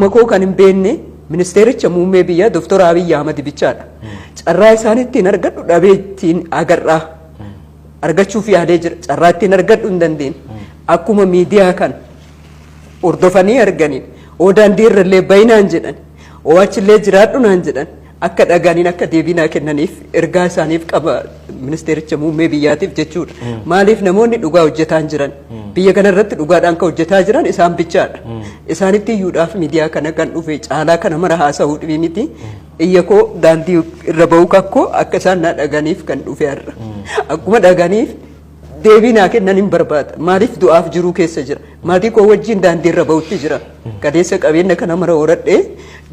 Dhimma koo kan hin beekne ministeericha muummee biyyaa Dooktor Abiyyi Ahmad bichaadha. Carraa isaan ittiin argadhu dhabee ittiin agarraa argachuuf yaadee jira. Carraa ittiin argadhu hin dandeenye. Akkuma miidiyaa kana hordofanii arganiin oo daandii irrallee bayinaan jedhan, oo achillee jiraadhu naan jedhan, akka dhagaaniin akka deebii naa kennaniif ergaa isaaniif qaba ministeericha muummee biyyaatiif jechuudha. Maaliif namoonni dhugaa hojjetaa hin jiran? Biyya kana irratti dhugaadhaan kan hojjetaa jiran isaan bichaadha. Isaanitti iyyuudhaaf miidiyaa kana kan dhufe caalaa kana mara haasa'uu dhibii miti. Iyya koo daandii irra ba'uu kakkoo akka isaan naa dhaganiif kan dhufe har'a. Akkuma dhaganiif deebii naa kennan hin barbaada. Maaliif du'aaf jiruu keessa jira. Maatii koo wajjin daandii irra ba'utti jira. Kaleessa qabeenya kana mara horadhee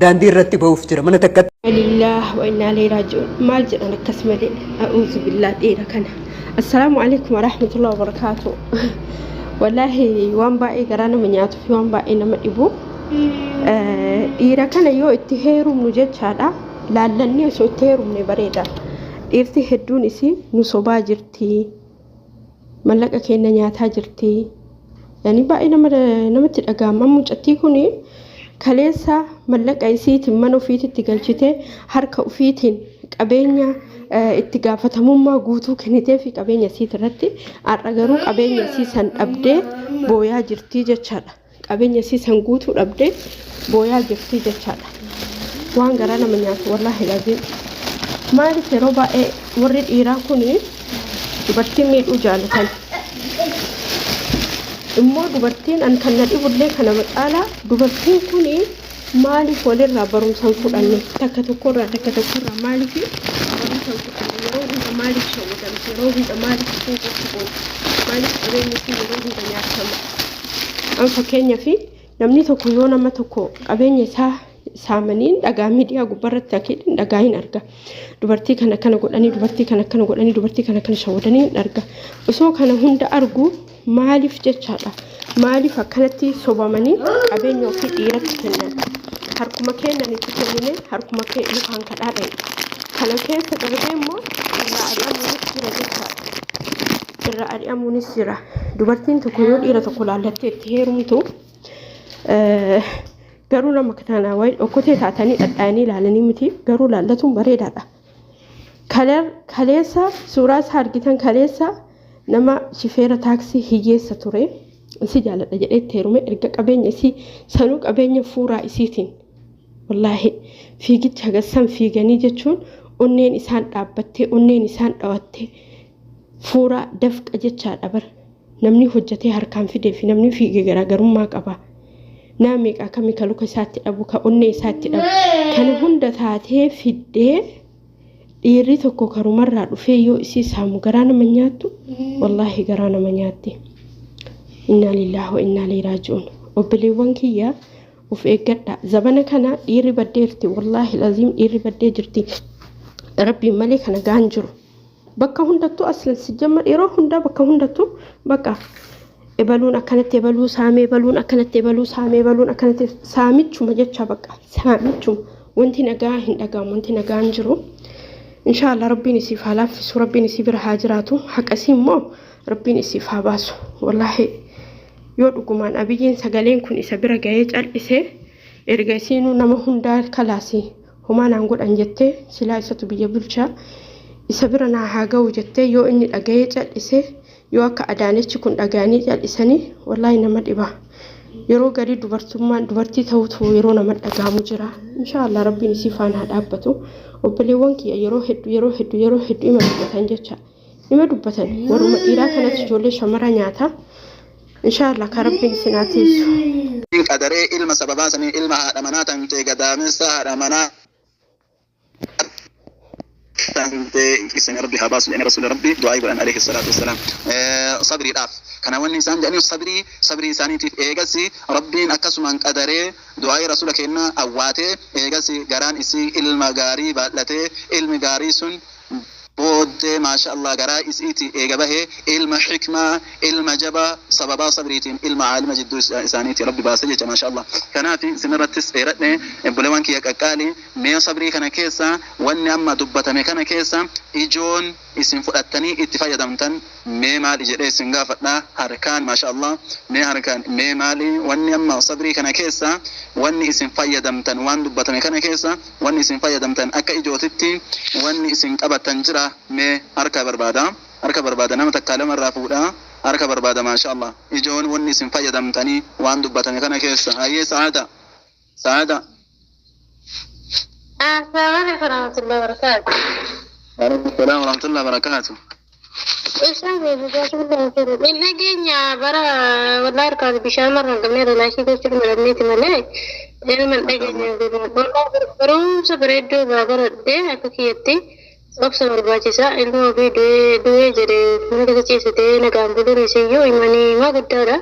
daandii irratti ba'uuf jira. Mana takkatti. Lillaah wa innaa ilaihi raaji'uun. Maal jedhan akkas malee? A'uuzu billaah dhiira kana. Assalaamu alaikum warahmatullahi wabarakaatu. Wallaahi waan baay'ee garaa nama nyaatuu fi waan baay'ee nama dhibu. Dhiira kana yoo itti heerumnu jechaadha. Laallannee osoo itti heerumne bareeda. Dhiirti hedduun isii nu sobaa jirti. Mallaqa keenya nyaataa jirti. Yani baay'ee nama namatti dhaga'ama. Mucattii kun kaleessa mallaqa isiitiin mana ofiititti galchitee, harka ofiitiin qabeenya itti gaafatamummaa guutuu kennitee fi qabeenya isiit irratti, har'a garuu qabeenya isii san dhabdee booyaa jirtii jechaadha. Qabeenya isii san guutuu dhabdee booyaa jirtii jechaadha. Waan garaa nama nyaatu, wallaahi laziim. Maaliif yeroo baay'ee warri dhiiraa kun dubartii miidhuu jaalatan? Immoo dubartiin an kan na dhibullee kana caalaa, dubartiin kun maaliif walirraa barumsa hin fudhanne? Takka tokkorraa, takka tokkorraa maaliif barumsa hin fudhanne? Yeroo hunda maaliif shawwadamti? Yeroo hunda maaliif isiin qofti boonti? Maaliif qabeenyi isii yeroo hunda nyaatama? An fakkeenyaaf namni tokko yoo nama tokko qabeenya isaa saamaniin dhagaa miidiyaa gubbaarratti akeedin dhagaa hin arga. Dubartii kana kana godhanii, dubartii kana kana godhanii, dubartii kana kana shawwadanii hin arga. Osoo kana hunda argu maaliif jechaadha? Maaliif akkanatti sobamanii qabeenya ofii dhiiratti kennan? Harkuma kennan itti kennine, harkuma lukaan kadhaa dha'e. Kana keessa darbee immoo irraa ari'amuunis jira jechaadha. Irraa ari'amuunis jira. Dubartiin tokko yoo dhiira tokko laallattee itti heerumtu, garuu nama kana wayi okkotee taatanii dhadhaanii ilaalanii miti, garuu laallatuun bareedaadha. Kaleessa suuraa isaa argitan, kaleessa nama shifeera taaksii hiyyeessa ture. Isi jaaladha jedhee itti heerume. Erga qabeenya isii sanuu qabeenya fuuraa isiitiin, wallaahi fiigicha gassan fiiganii jechuun onneen isaan dhaabbattee, onneen isaan dhawattee, fuuraa dafqa jechaadha bara. Namni hojjetee harkaan fidee fi namni fiige garaagarummaa qaba. Naa meeqa akkamii ka luka isaatti dhabu, ka onnee isaatti dhabu. Kana hunda taatee fiddee dhiirri tokko karumarraa dhufee yoo isii saamu garaa nama nyaattu, wallaahi garaa nama nyaatti. Innaa lillaahi wa innaa ilaihi raaji'uun. Obboleewwan kiyya, of eeggadha. Zabana kana dhiirri baddeerti, wallaahi laziim dhiirri baddee jirti. Rabbiin malee kana gaan jiru. Bakka hundattuu aslan sijjamma yeroo hundaa bakka hundattuu bakka ebaluun akkanatti ebaluu saamee, ebaluun akkanatti ebaluu saamee, ebaluun akkanatti saamichuma jecha, bakka saamichuma, wanti nagaa hin dhaga'amu, wanti nagaa hin jiru. Inshaallah Rabbiin isiif haa laaffisu, Rabbiin isii bira haa jiraatu, haqasii immoo Rabbiin isiif haa baasu. Wallaahi yoo dhugumaan Abiyyiin sagaleen kun isa bira ga'ee cal'ise, erga isiinuu nama hundaa kalaasii homaa naan godhan jettee, silaa isatu biyya bulchaa, isa bira naa haa ga'u jettee, yoo inni dhaga'ee cal'ise, yoo akka Adaanechi kun dhaga'anii cal'isanii, wallaahi nama dhiba. Yeroo garii dubartummaan dubartii ta'utu yeroo nama dhaga'amu jira. Inshaallah Rabbiin isii faana haa dhaabbatu. Obboleewwan kiyya, yeroo hedduu, yeroo hedduu, yeroo hedduu ima dubbatan jecha. Ima dubbatan warruma dhiiraa kanatti ijoollee shamara nyaata. Inshaallah ka Rabbiin isin haa tiisu. Qadaree ilma sababaa sanii ilma haadha manaa tantee gadaamessa haadha manaa tantee isin Rabbi haa baasu jedhanii Rasuulli Rabbi du'aa godhan alayhi salaatu wassalaam. Sabriidhaaf kana wanni isaan jedhanii sabrii sabrii isaaniitiif. Eegasi Rabbiin akkasumaan qadaree du'aa Rasuula kennaa awwaatee, eegasi garaan isii ilma gaarii baadhatee, ilmi gaarii sun booddee maasha Allah garaa isiiti eega bahee ilma hikmaa, ilma jabaa, sababaa sabriitiin ilma aalima jidduu isaaniiti Rabbi baase jecha, maasha Allah. Kanaaf isinirrattis dheeradhe. Obboleewwan kiyya qaqqaali, mee sabrii kana keessa wanni amma dubbatame kana keessa ijoon Isin fudhattanii itti fayyadamtan mee maali jedhee isin gaafadha. Harkaan, maasha Allah, mee harkaan mee maali wanni amma sabrii kana keessa wanni isin fayyadamtan, waan dubbatame kana keessa wanni isin fayyadamtan, akka ijootitti wanni isin qabatan jira? Mee harka barbaada, harka barbaada, nama takkaa lama irraa fuudha, harka barbaada. Maasha Allah, ijoon wanni isin fayyadamtanii waan dubbatame kana keessa. Hayyee, Sa'aada, Sa'aada. السلام عليكم ورحمة الله وبركاته. وعليكم السلام ورحمة الله وبركاته. Ibsaan hin dhageenya bara wallahi harkaan bishaan marra hin qabne relaashii gochuu madhanneeti malee ilma hin dhageenya. Barumsa bareedduu irraa baradhee, akka kiyyatti obsa barbaachisa. Ilma ofii du'ee du'ee jedhee mana keessa ciisatee nagaan buluun isiyyuu imanii maa guddaadha.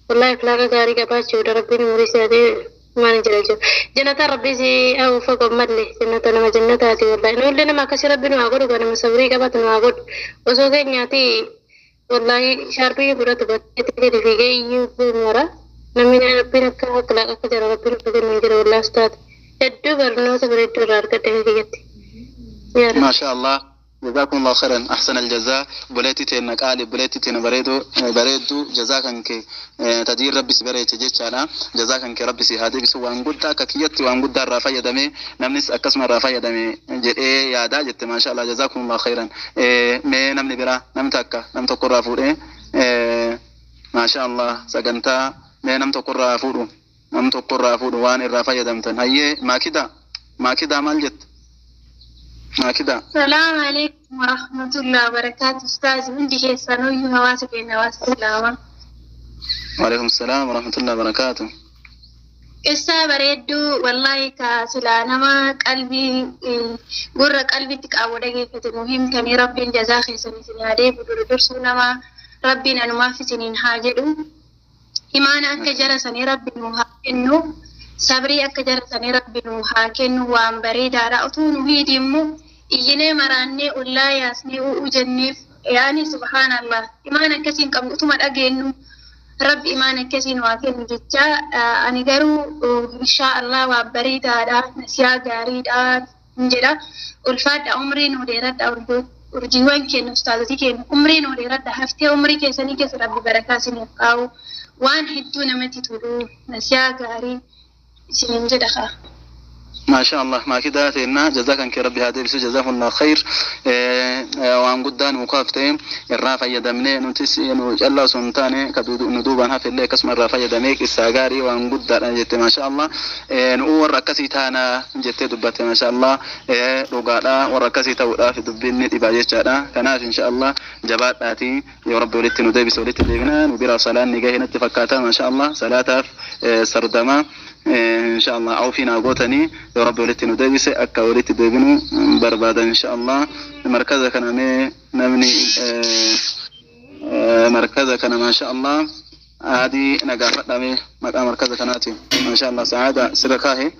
Wallahi akhlaaqa gaarii qabaachuudha. Rabbiin umurii si'atee maal jira jiru. Jannata rabbii si hawwufa gammadle jannata nama jannataati wallahi. Nullee nama akkasii rabbi nu haa godhu, nama sabrii qabatu nu haa godhu. Osoo keenyaati wallahi shaarbii fudhatu battee gadi fiigee iyyuu mara. Namni rabbiin akka akhlaaqa akka jara rabbiin nu kennu hin jira wallahi ustaati. Hedduu barnoota bareedduu irraa argadhe kiyyatti. ما شاء الله، جزاكم الله خيرا، أحسن الجزاء. بوليتي تينا قالي بوليتي تينا بريدو بريدو، جزاكن كي تدير ربي سبريت جيتشانا، جزاكن كي ربي سي هادي بس وان قد ككيت وان قد رافيا دمي نمنس أكسم رافيا دمي إيه يا داجت. ما شاء الله، جزاكم الله خيرا. مي نمني برا نم تكا نم تقرا فور إيه ما شاء الله سجنتا مي نم تقرا فورو نم تقرا فورو وان الرافيا دمتن. هي ما كده ما كده مالجت ما كده. السلام عليكم ورحمة الله وبركاته أستاذ، عندي keessanuu hawaasa keenya, hawaasa islaamaa. وعليكم السلام ورحمة الله وبركاته. Qissaa bareedduu wallahi ka silaa nama qalbii gurra qalbitti qabu dhageeffate nu himtanii. Rabbiin jazaa keessan isin haa deebisu, dursuu nama rabbiin anumaaf isiniin haa jedhu. Imaana akka jara sanii rabbi nu haa kennu. Sabrii akka jara sanii rabbi nu haa kennu. Waan bareedaadha. Utuu nu hiidimmu iyyinee maraannee ollaa yaasnee u'uu jenneef, yaani subhaanallah, imaana akkasiin qabnu utuma dhageenyu. Rabbi imaana akkasiin waa kennu jecha. Ani garuu inshaa Allah waan bareedaadha, nasiyaa gaariidha jedha. Ulfaadha, umrii nu dheeradha, urjiiwwan kennu, ustaazotii kennu, umrii nu dheeradha. Haftee umrii keessanii keessa rabbi barakaa isiniif kaa'u. Waan hedduu namatti tolu, nasiyaa gaarii isiniin jedha kaa. ما شاء الله، ما كده تينا جزاك انك ربي هذا بس جزاهم الله خير. وان قدان وقافتين الرافع يدمني نتس إنه الله سنتاني كدود ندوبان هفي اللي كسم الرافع يدميك الساقاري وان قدان جت ما شاء الله. نور ركسي تانا جت دبت ما شاء الله. رقالا وركسي تولا في دبين إباجة شانا كناش إن شاء الله جبات آتي يا رب ولدت ندبي سولت لبنان وبرا صلاة نجاه نتفكاتا ما شاء الله صلاة سردما إن شاء الله أو فينا قوتني يا رب ولدت ندبي أكا ولدت دبنو بربادا إن شاء الله. مركزك كان نمني مركزك كان ما شاء الله عادي نقافت نمي مركزك كاناتي ما شاء الله سعادة سركاهي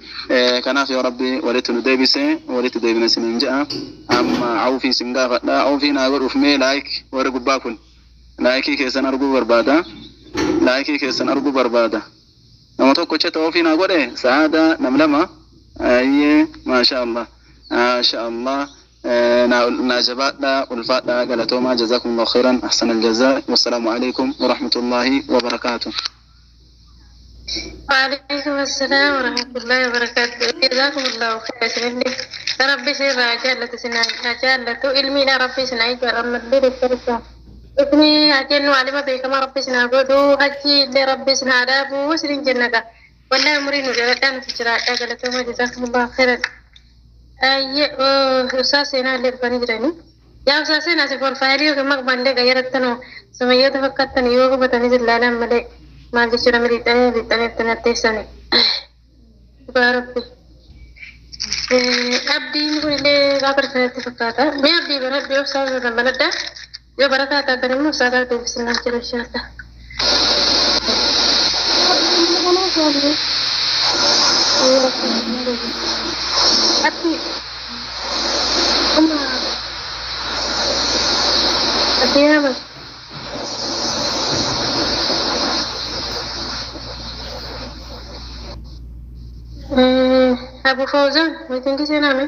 كان في ربي ولدت ندبي ولدت دبنا سنين جاء أما عوفي سنقافت لا عوفي ناقر أفمي لايك ورقب باكن لايكي كيسن أرقو بربادا لايكي كيسن أرقو بربادا nama tokko cheta ofii naa godhe. Saada nam lama. Ayyee, maasha Allah, maasha Allah, naa jabaadha, ulfaadha, galatoomaa. Jazakumullahu khairan, ahsana aljazaa. Wassalaamu alaikum warahmatullahi wabarakaatuh. وعليكم السلام ورحمة الله وبركاته. جزاكم الله خير. سنني ربي سيرا جالة سنا جالة علمي ربي سنا يجعل لي اسمي أجل وعلم بكما ربي سنا قدو هجي اللي ربي سنا دابو وسرين جنة والله مرين وجلدان في جراء جالتهم. جزاكم الله خيرا. أي أستاذ سينا اللي بني جراني يا أستاذ سينا سيفور فايلي وكما بندي غيرتنو سمية تفكرتني يوغو بتني زلالا ملي maal jechuudha miliixanii miliixanii itti dhugaa rabbi. Abdiin kun illee gaafa sanatti fakkaata. Mee abdii baradhu, yoo isaa irra baladha. Yoo barataa taatan immoo isaa irraa deebisinaan jira inshaalla. Abdii. Abdii nama. Abu Fawzan, mitingi seename.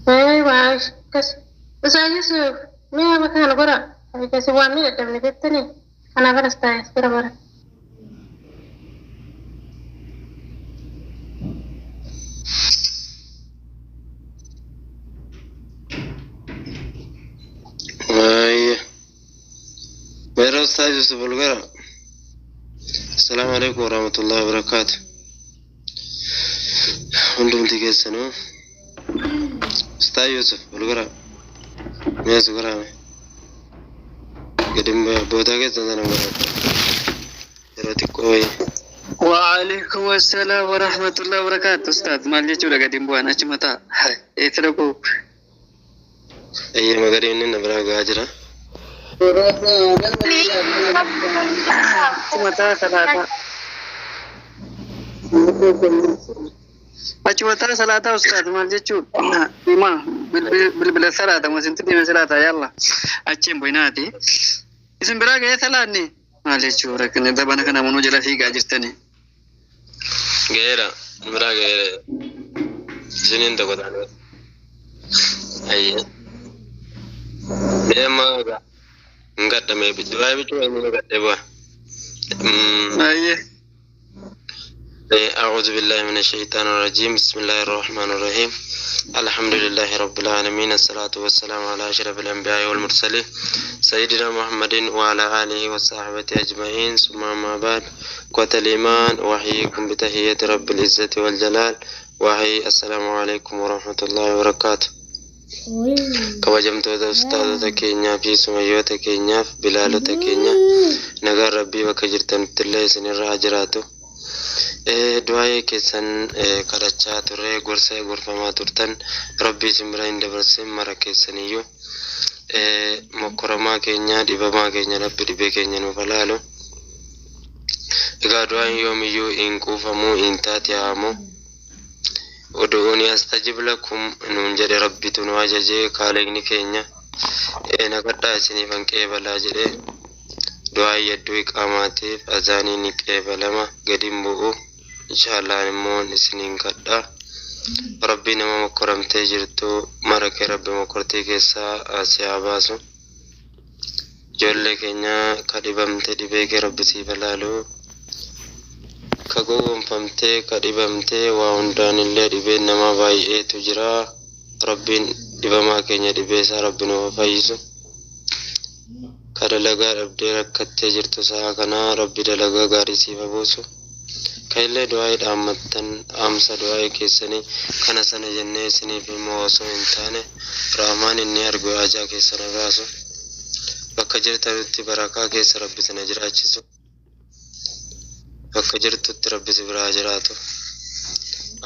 Waa akkas. Isaanis mi'a bakka kana gora. Akkasi waan mi'a dadhabne jettanii kanaaf anas taa'e bira bara. Ayya. Meera Ustaaz Yusuf Olgara. Assalaamu alaikum warahmatullahi wabarakaatu. Hundumti keessanuu. Ustaaz Yusuf Olgara. Mee as goraa mee. Gadi bootaa keessan sana goraa. Yeroo xiqqoo wayii. وعليكم السلام ورحمة الله وبركاته أستاذ maal jechuudha gadi bu'aan achi mataa eessa dhaqu? Ayya magarii inni na biraa gahaa jira. Achi mataa salaataa. Achi mataa salaataa ustaaz maal jechuudha? Himaa bilbila salaata masinti deeme salaataa yalla achiin bu'inaati. Isin biraa ga'ee salaanni maal jechuudha rakkina dabana kana manuu jala fiigaa jirtani. Ga'eera. Na biraa ga'eera. Isiniin tokko taane. Ayya. Mee amma hin gadhamee du'aa bichuu inni gadhee bu'a. Ayyee. أعوذ بالله من الشيطان الرجيم. بسم الله الرحمن الرحيم. الحمد لله رب العالمين، الصلاة والسلام على أشرف الأنبياء والمرسلين سيدنا محمد وعلى آله وصحبه أجمعين، ثم أما بعد. قوة الإيمان، وأحييكم بتحية رب العزة والجلال، وهي السلام عليكم ورحمة الله وبركاته. Kabajamtoota ustaazota keenyaa fi sumayyoota keenyaaf bilaalota keenya, nagaan rabbii bakka jirtanitti illee isinirra haa jiraatu. Du'aa'ee keessan kadhachaa turre, gorsa gorfamaa turtan rabbii isin bira hin dabarsin mara keessaniyyuu. Mokkoramaa keenya, dhibamaa keenya, rabbi dhibee keenya nuuf halaalu. Egaa du'aan yoomiyyuu hin quufamuu hin taate haamu. Ud'uuni astajib lakum nuun jedhe rabbitu nu ajajee kaaliqni keenya. Na kadhaa isiniif han qeebalaa jedhe. Du'aan yedduu iqaamaatiif azaanii ni qeebalama gadi hin bu'u. Inshaallah immoo isiniin kadhaa. Rabbi nama mokkoramtee jirtu mara kee rabbi mokkortii keessaa si haa baasu. Ijoollee keenya ka dhibamte dhibee kee rabbi siif halaalu. Ka gowwoomfamtee ka dhibamtee waa hundaan illee dhibeen nama baay'eetu jira. Rabbiin dhibamaa keenya dhibee isaa rabbi nuuf fayyisu. Ka dalagaa dhabdee rakkattee jirtu sa'a kanaa rabbi dalagaa gaarii siif haa buusu. Ka illee du'aa'ee dhaammattan dhaamsa du'aa'ee keessanii kana sana jennee isiniif immoo osoo hin taane rahmaan inni argu haajaa keessan haa baasu. Bakka jirtanitti barakaa keessa rabbi sana jiraachisu. Bakka jirtutti rabbi si biraa jiraatu.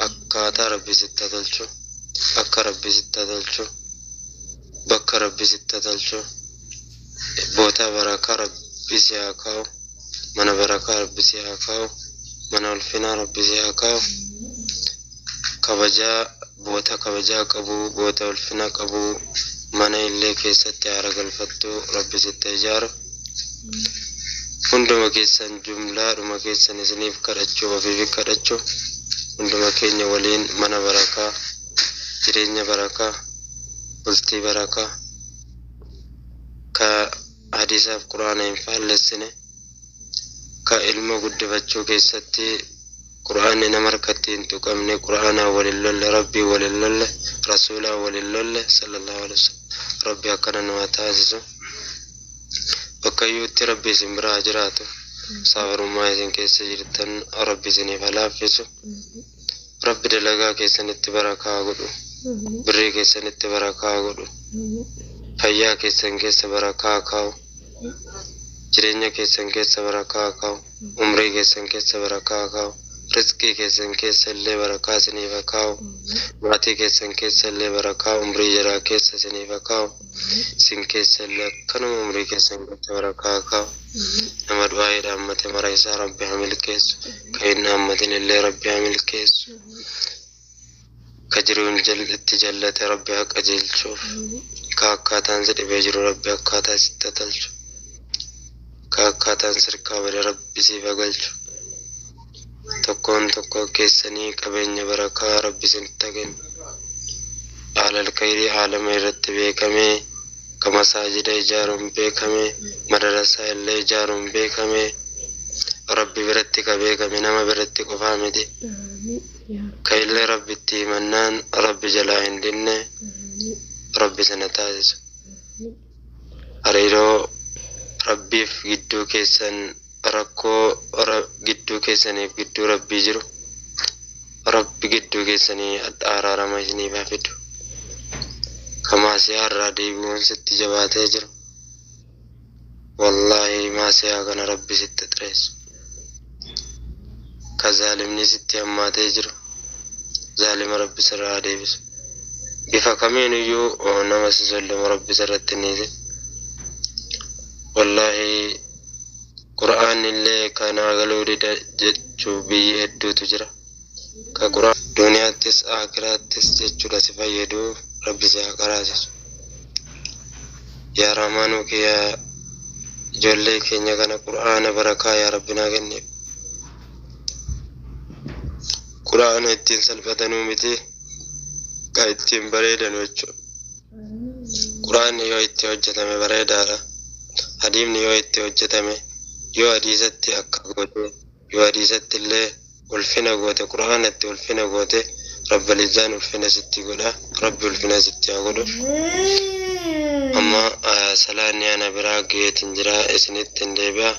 Akkaataa rabbi sitti haa tolchu. Akka rabbi sitti haa tolchu. Bakka rabbi sitti haa tolchu. Bootaa barakaa rabbi si haa kaa'u. Mana barakaa rabbi si haa kaa'u. Mana ulfinaa rabbi si haa kaa'u. Kabajaa boota kabajaa qabu, boota ulfina qabu, mana illee keessatti haara galfattu rabbi sitti haa ijaaru. Hunduma keessan jumlaadhuma keessan isiniif kadhachuu ofiif kadhachuu hunduma keenya waliin mana barakaa, jireenya barakaa, bultii barakaa ka hadiisaaf quraana hin faallessine, ka ilma guddifachuu keessatti quraanni nama harkatti hin tuqamne, quraanaa walin lolle, rabbii walin lolle, rasuulaa walin lolle sallallahu alaihi wasallam, rabbi akkana nu haa taasisu. Bakka iyyuutti rabbi isin biraa haa jiraatu. Safarummaa isin keessa jirtan rabbi isiniif haa laaffisu. Rabbi dalagaa keessanitti barakaa godhu. Birrii keessanitti barakaa godhu. Fayyaa keessan keessa barakaa kaa'u. Jireenya keessan keessa barakaa kaa'u. Umrii keessan keessa barakaa kaa'u. Rizqii keessan keessa illee barakaa isiniif haa kaa'u. Maatii keessan keessa illee barakaa umrii jaraa keessa isiniif haa kaa'u. Isin keessa illee akkanuma umrii keessan keessa barakaa haa kaa'u. Nama du'aa'ee dhaammate mara isaa rabbi haa milkeessu. Ka hin dhaammatin illee rabbi haa milkeessu. Ka jiruun itti jallate rabbi haa qajeelchuuf. Ka akkaataan si dhibee jiru rabbi akkaataa sitti haa tolchu. Ka akkaataan sirkaa bade rabbi siif haa galchu. Tokkoon tokkoo keessanii qabeenya barakaa rabbi isinitti haa kennu. Aalal khayrii aalama irratti beekame, ka masaajida ijaaruun beekame, madarasaa illee ijaaruun beekame, Rabbi biratti ka beekame, nama biratti qofaa miti. Amiin. Yaa Ka illee Rabbitti himannaan Rabbi jalaa hin dinne, Amiin. Rabbi sana taasisu. Amiin. Hariiroo Rabbiif gidduu keessan, rakkoo gidduu keessaniif gidduu Rabbii jiru, Rabbi gidduu keessanii araarama isiniif haa fidu. Ka maasiyaa irraa deebi'uun sitti jabaatee jiru, wallaahi maasiyaa kana Rabbi sitti xireessu. Ka zaalimni sitti hammaatee jiru, zaalima Rabbi sirraa haa deebisu. Bifa kamiin iyyuu nama si zullumu Rabbi sirratti hin dhiisin. Wallaahi Qur'aanni illee kanaa galuu dida jechuu biyyi hedduutu jira. Ka Qur'aan duniyaattis akiraattis jechuudha si fayyadu, Rabbi si haa qaraasisu. Yaa Rahmaanuu kiyya, ijoollee keenya kana Qur'aana barakaa yaa Rabbi naa kenniif. Qur'aana ittiin salphatanuu miti, ka ittiin bareedanu jechuudha. Qur'aanni yoo itti hojjetame bareedaadha. Hadiisni yoo itti hojjetame, yoo hadiisatti akka goote, yoo hadiisatti illee ulfina goote, Qur'aanatti ulfina goote, Rabbalizzaan ulfina sitti godha. Rabbi ulfina sitti haa godhu. Amma salaanni ana biraa geetin jira, isinitti hin deebi'a.